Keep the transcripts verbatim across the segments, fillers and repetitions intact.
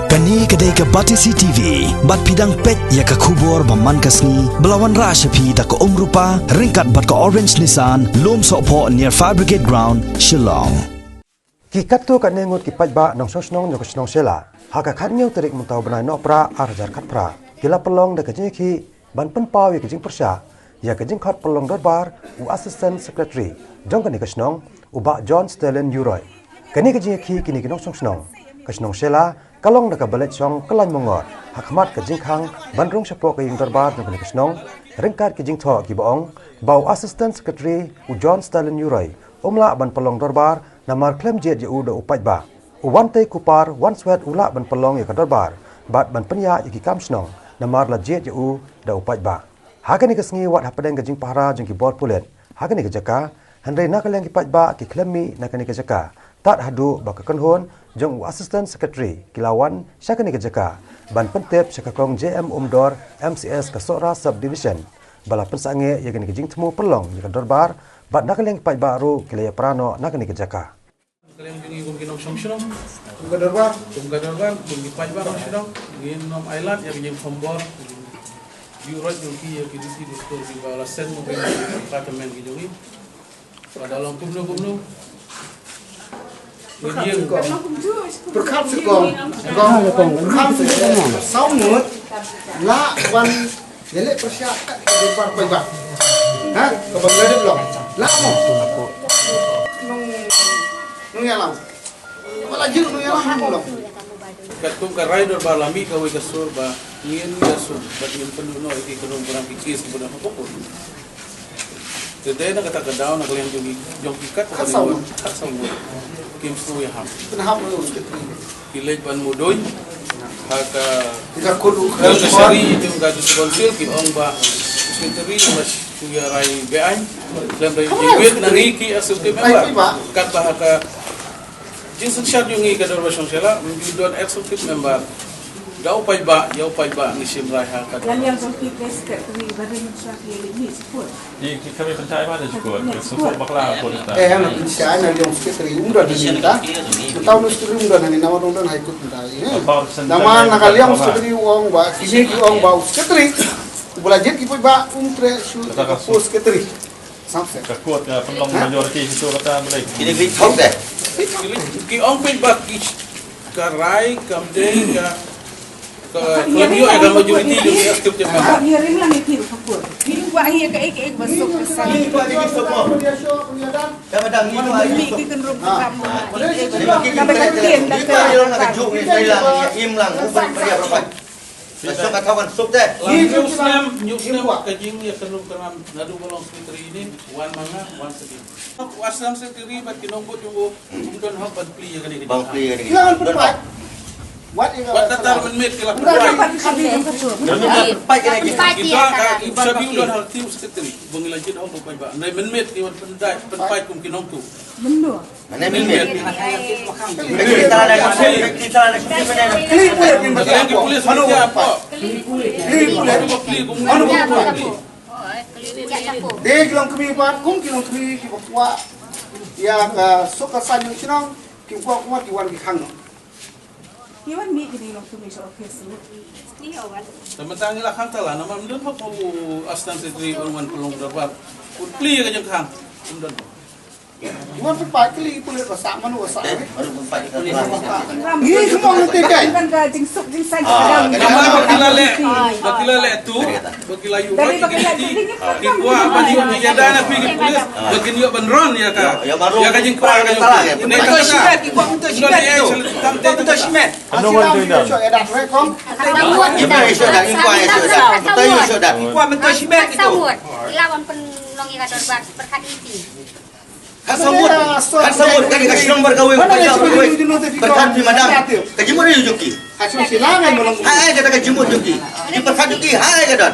Kane ka dei ka Batesi T V, bad phi dang peit ïa ka khubor ba man ka sngi, ba la wanrah sha phi da ka Umrupa, ryngkat bad ka Orange Nissan, Lumsohphoh near Fire Brigade Ground, Shillong. Ki katto katne ngut ki paidbah nongshong shnong jong ka shnong Shella, ha ka khathynñiew tarik mynta u bnai Nohprah ar hajar khatphra, ki la pynlong da ka jingïakhih ban pynpaw ïa ka jingpyrshah ïa ka jingkhot pynlong dorbar u Assistant Secretary jong kane ka shnong, u Bah John Stalin Yuroi. Kane ka jingïakhih kine ki nongshong shnong, ka shnong Shella ka long da ka ba leit shong kyllain mongor ha khmat ka jingkhang ban rung shapoh ka ïing dorbar jong kane ka shnong, ryngkat ki jingthoh kiba ong ba u Assistant Secretary u John Stalin Yuroi um lah ban pynlong dorbar namar khlem jied ïa u da u paidbah. U Wantei Kupar Wanswet u lah ban pynlong ïa ka dorbar bad ban pynïaid ïa ki kam shnong namar la jied ïa u da u paidbah. Ha kane ka sngi wat hapdeng ka jingpahara jong ki bor pulit ha kane ka jaka, hynrei na ka liang ki paidbah ki khlem mih na kane ka jaka tad haduh ba ka kynhun jong u Assistant Secretary ki la wan sha kane ka jaka ban pyntip sha ka Kong J M Umdor, M C S ka Sohra Sub Division, ba la pynsangeh ïa kane ka jingthmu pynlong ïa ka dorbar, bad na ka liang ki paidbah ruh ki la ïapra noh na kane ka jaka. Ka liang jong ngi kum ki nongshong shnong, kum ka dorbar, kum ka dorbar, kum ki paidbah nongshong shnong, ngin ym ailad ïa ka jingkhombor, ïa u roi jong ki, ïa ki duty doctor kiba la send mo ki department ki jong ngi. Ba da long kumno kumno. Pyrkhat sha kong. Pyrkhat sha kong. Pyrkhat sha kong. Saw ngut la wan ïaleh pyrshah kat ka dorbar paidbah. Ha? Kaba nga dep long. La mo. Nong, nong ïalam. Kaba la jil nong ïalam nong long. Katkum ka rai dorbar la mih kawei ka sur ba ngin ïa sur bad ngin pynduh noh ïa ki kynrum kynram ki case kiba don ha court. Te dei na kata ka daw na ka liang jong ki, jong ki kat ka, khatsaw ngut, khatsaw ngut kim sngewthuh ïahap. Pynhap ruh u secretary. Ki leit ban mudui ha ka, ka kur u ka sari jong ka district council, ki ong ba u secretary ba shu ïa rai beaiñ. Khlem da ïa wit na ngi ki executive member. Katba ha ka jingsynshar jong ngi ka dorbar shong Shella, ngi don executive member. Da u paidbah, ïa u paidbah ngi shim rai ha ka. Ïa, ïa, jong ki best kat kri ba ring sha ki ni support. Ki, ki kami pyntai ba da support. Support bakla ko da. Eh, na pynshai na jong secretary um don ni ta. Tahu nu secretary um don ni, nama dong don high court ta. Nama na ka liang secretary ong ba, kini ki ong ba secretary. Bula jet ki paidbah um tre shu ka post secretary. Ka court ka pynlong majority sha kata ba dei. Kini ki thok deh. Ki ong peit ba ki ka rai kam dei ka, ka, ka ïoh ïa ka majority jong ki executive member. Hearing lang ïa ki ka court. Ki kwah ïa ka ek ek ba suk ka sa. Ki kwah ïa ki suk. Ka madam ni kwah ïa ki suk. Ki kynrum ka kam. Ki kwah ïa ka ktien da ka. Ki kwah ïa ka juk ni, im lang. Ka suk ka thaw kan suk te. Ngi ju snem, ngi ju snem ka jingïakynduh kynram naduh ba long secretary ini, wan ma nga, wan segi. U assistant secretary bad ki nongbud jong u, um don hok ban plie ïa kane ka jingïakynduh. Bang plie ïa kane ka jingïakynduh. Wat ïa ka. Wat kata mynmiet ki la pynpaid. Mynmiet pynpaid ïa kane ka jingïakynduh. Ki don ka, ki sabi u don hok ki secretary. Bang ïa la jied hok ban pynpaid ba. Nai mynmiet ki wan pynpaid, pynpaid kum ki nongtu. Mynno. Mane mynmiet. Kli pulit. Kli pulit. Kli pulit. Dei ki long kmie pat, kum ki long kmie kiba kwah ïa ka suk ka saiñ jong shnong, ki kwah, kwah ki wan ki khang noh. Ki wan mih kine long kmie sha office ruh. Te mynta ngi la khang ta la, namar ym don hok u assistant secretary un wan pynlong dorbar. Un plie ka jingkhang. Ym don hok. Wan pynpaid kli pulit ba sah mano ba sah. Ngi kumno ngi te dei. Kan ka jingsuk jingsaiñ ka dang. Namar ba ki la leh, ba ki la leh tu, ba ki la ïoh roi ki kti, ki kwah ban ïoh ki ïada na phi ki pulit, ba kin ïoh ban ron ïa ka. Ïa ka jingkwah ka jong ki. Mynta shimet, ki kwah mynta shimet tu. Kwah mynta shimet. Ano ngan tu ina? Ki kwah mynta shimet ki tu. Lawan pynlong ïa ka dorbar pyrkhat iti. Ka samut, ka samut, ka, ka shnong bar kawei, bar kawei. Pyrkhat phi madam. Ka jingmut ïa u jong ki. Hai, hai, kata ka jingmut jong ki. Ki pyrkhat jong ki, hai, ka don.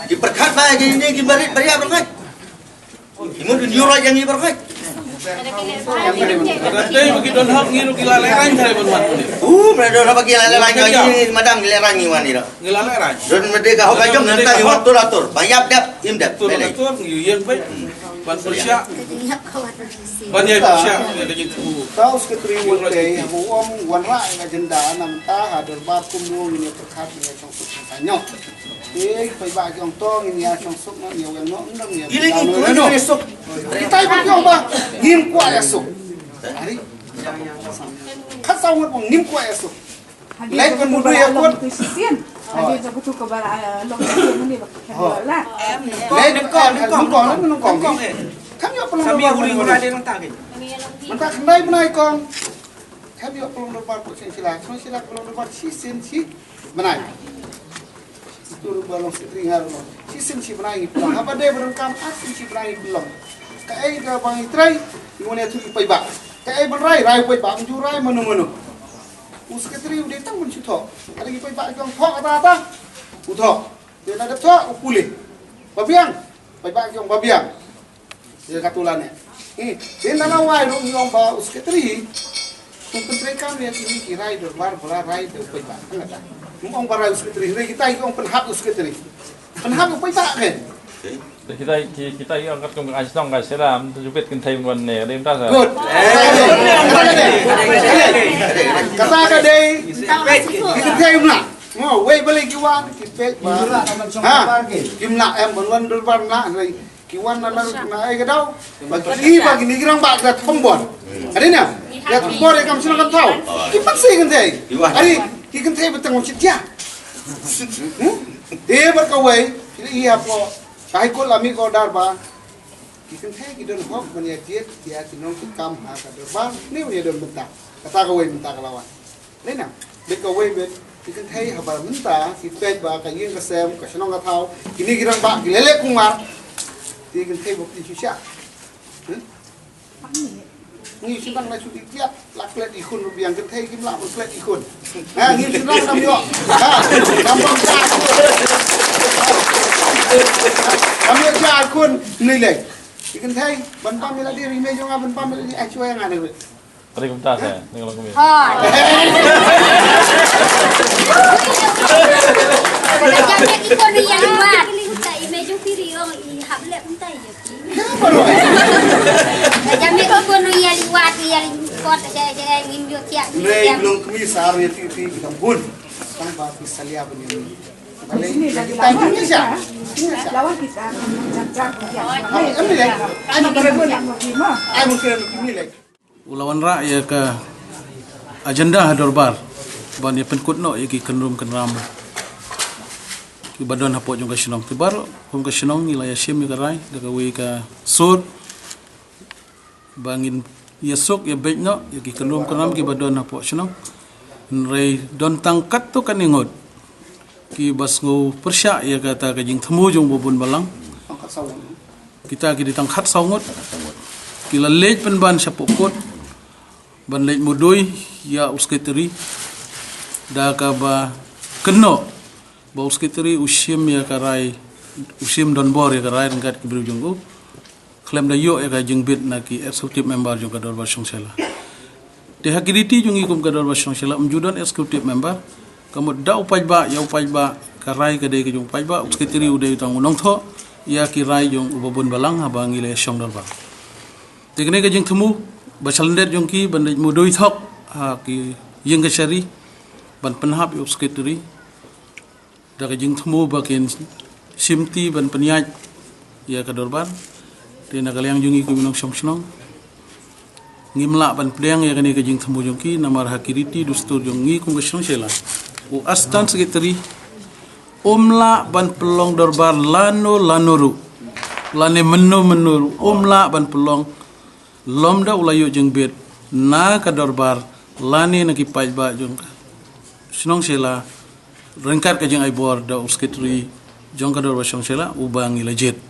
Ki pyrkhat ba, ki ni, ki barit, barit, barit. Ki mut ïa u roi jong ngi barit. Kata ba ki don hok ngi ruh ki la lehraiñ trai ban wan. Uh, ba don hok ba ki la lehraiñ, ngi madam ki lehraiñ ngi wan ngi ruh. Ngi la lehraiñ. Don mede ka hok ka jong ngi ta ngi wan tur atur. Ba ïap dep, im dep. Tur atur, ngi ïeng beit. Ban pyrshah. Ban ïa pyrshah ïa ka jingthmu. Tau Secretary Ward Tei, haba u ong wanrah ïa ka agenda, na mynta ha dorbar kumno ngin ïa pyrkhat ïa shong suk shong saiñ. Te paidbah ki ong to ngin ïa shong suk noh, ngin ïa weng noh, ngin ïa. Ini ki kuat ïa suk. Kitai ba ki ong ba ngim kwah ïa suk. Hari. Khatsaw ngut ba ngim kwah ïa suk. Leit ban mudui ïa kut. Shisien. Hadi ka butuh ka ba la long shisien ni ba. Leit nyngkong, nyngkong, nyngkong, nyngkong. Kam ïoh pynlong dorbar. Mynta khyndai bnai kong. Kam ïoh pynlong dorbar, put sien sila. Sien sila pynlong dorbar shisien shi bnai. Itu ba long Secretary nga ruh. Shisien shi bnai ngi pynlong. Haba dei ba donkam ar sien shi bnai ngi pynlong. Kaei kaba ngi trei, ngi wan ïathuh ïa u paidbah. Kaei ban rai, rai u paidbah, ban ju rai mano mano. U Secretary u dei tang ban shu thoh. Lada ki paidbah ki ong thoh kata kata, u thoh. Te lada thoh u pule. Ba biang, paidbah ki ong ba biang. Ïa kata la ne. Eh, te lada wai ruh ngi ong ba u Secretary u pyntreikam ïa kine ki rai dorbar ba la rai da u paidbah. Hangta. Ym ong ba rai u Secretary, hynrei kita ki ong pynhap u Secretary. Pynhap u paidbah kan. Kita ki, kita ki ong katkum ka shnong ka shnong, ym ju bit kynthei wan ne, dei mynta sa. Good. Kata ka dei ki kynthei ym lah. Mo, wei balei ki wan, ki peit ba. Ha, kim lah em ban wan dorbar, ym lah, hynrei ki wan na, na, na ai ka daw. Ba ki, ba kine ki rangbah ki la thombor. Ade na, ki la thombor ïa kam shnong kam thaw. Ki pat sa kynthei. Ade, ki kynthei ba tang wan shit ïa. Hmm? Te bad kawei, ki la ïa hapoh High Court la mih ka order ba ki kynthei ki don hok ban ïa jied ïa ki nongkitkam ha ka dorbar, ne ban ïa don bynta. Kata kawei mynta ka la wan. Lei na, bad kawei bad, ki kynthei haba mynta ki peit ba ka ïing ka sem, ka shnong ka thaw, kine ki rangbah ki leh leh kumar. Ki kynthei ba ki shisha. Hmm? Ngi shu nang la shu ïa tiap, la klet i khun ruh biang, kynthei kim lah ban klet i khun. Ha, ngi shu nang nam ïoh. Ha, nam bam ja. Nam ïoh ja i khun, ni lei. I kynthei, ban pam ïa lade, i mei jong nga ban pam ïa lade, ai shuwa ïa nga ne. Tadi kumta sa, ni kalau kami. Ha. Jam ïa ki khun ri ïa liwat. I mei jong phi ri ong i hap leh kumta ïa. Jam ïa ki khun ri ïa liwat, ïa liwat, ïa, ïa, ngin ïoh thiah. Nei long kmi sar ïa ti ti ki tam bun. Tang ba phi salia ban ïa. Lawan kita. Jam jam. Ai mo kren mo kmi lei. U la wanrah ïa ka agenda ha dorbar ban ïa pynkut noh ïa ki kynrum kynram kiba don hapoh jong ka shnong. Te baroh kum ka shnong ngi la ïa shim ïa ka rai da kawei ka sur ba ngin ïa suk ïa beit noh ïa ki kynrum kynram kiba don hapoh shnong. Hynrei don tang katto katne ngut kiba sngew pyrshah ïa kata ka jingthmu jong u babun balang. Kita ki dei tang khatsaw ngut. Ki la leit pynban shapoh kot ban leit mudui ïa u Secretary da kaba kynnoh ba u Secretary u shim ïa ka rai, u shim donbor ïa ka rai ryngkat ki briew jong u. Khlem da ïoh ïa ka jingbit na ki executive member jong ka dorbar shong shela. Te ha ki riti jong ngi kum ka dorbar shong shela ym ju don executive member. Ka mut da u paidbah ïa u paidbah ka rai ka dei ka jong u paidbah, u Secretary u dei tang u nongthoh ïa ki rai jong u babun balang haba ngi la shong dorbar. Te kane ka jingthmu ba shalyndet jong ki ban leit mudui thok ha ki ïing kashari ban pynhap ïa u Secretary. Da ka jingthmu ba kin shimti ban pynïaid ïa ka dorbar. Te na ka liang jong ngi kum ki nongshong shnong ngim lah ban pdiang ïa kane ka jingthmu jong ki namar ha ki riti dustur jong ngi kum ka shnong shela u Assistant Secretary um lah ban pynlong dorbar lano lano ruh lane mynno mynno ruh um lah ban pynlong lymda u la ïoh jingbit na ka dorbar lane na ki paidbah jong ka shnong shela ryngkat ka jingai bor da u Secretary jong ka dorbar shong shela uba ngi la jied.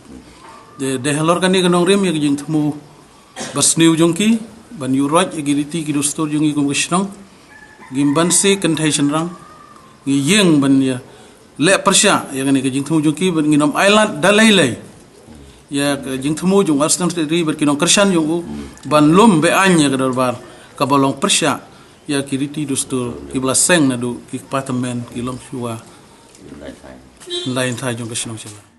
Te dei halor kane ka nongrim ïa ka jingthmu ba sniew jong ki ban ïuh roit ïa ki riti ki dustur jong ngi kum ka shnong. Ngim banse kynthei shynrang, ngi ïeng ban ïa leh pyrshah ïa kane ka jingthmu jong ki ban ngin ym ailad da lei lei ïa ka jingthmu jong u Assistant Secretary bad ki nongkyrshan jong u ban lum be-aiñ ïa ka dorbar kaba long pyrshah ïa ki riti dustur kiba la seng naduh ki kpa tymmen ki longshuwa. Lai thai jong ka shnong shela.